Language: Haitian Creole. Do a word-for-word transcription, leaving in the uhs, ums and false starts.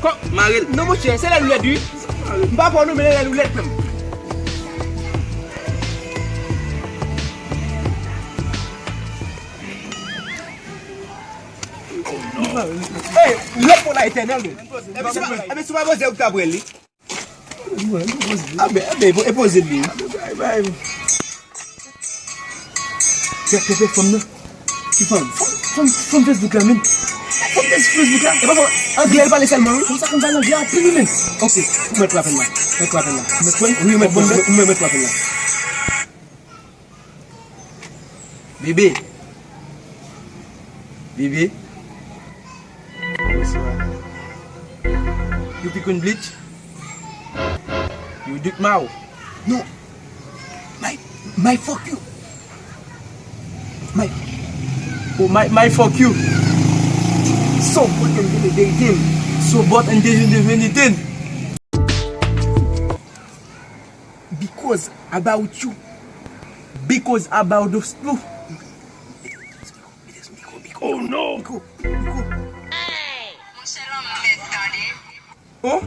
Kò, mare l. Non, monchè, se lè loulèt, wi. M pa pè w non, men lè loulèt menm. Ey, lòt mò la etènèl, wi. Ebyen, se pa, ebyen, se pa poze ou k ta pran li. Abe, abe, e poze li. Bay, bay. Sè, pepe, fanm nan. Ki fanm? Fanm, fanm, fanm Facebook la, menm. Fanm Facebook la. E pa fanm anglè, l pale sèlman, wi. Fanm sa konn pale anglè anpil, wi, menm. Ok, ou mèt wè apèl la. Mèt wè apèl la. Mèt wè? Wi, ou mèt, mèt, mèt wè apèl la. Bebe. Bebe. Bonswa. You pick un bleach? You dick mouth. No. My, my fuck you. My. Oh, my, my fuck you. So, but and then, then, then. So, but and then, then, then, then. Because about you. Because about those two. Oh no! Monchè, lanmou nèt, tande. Oh?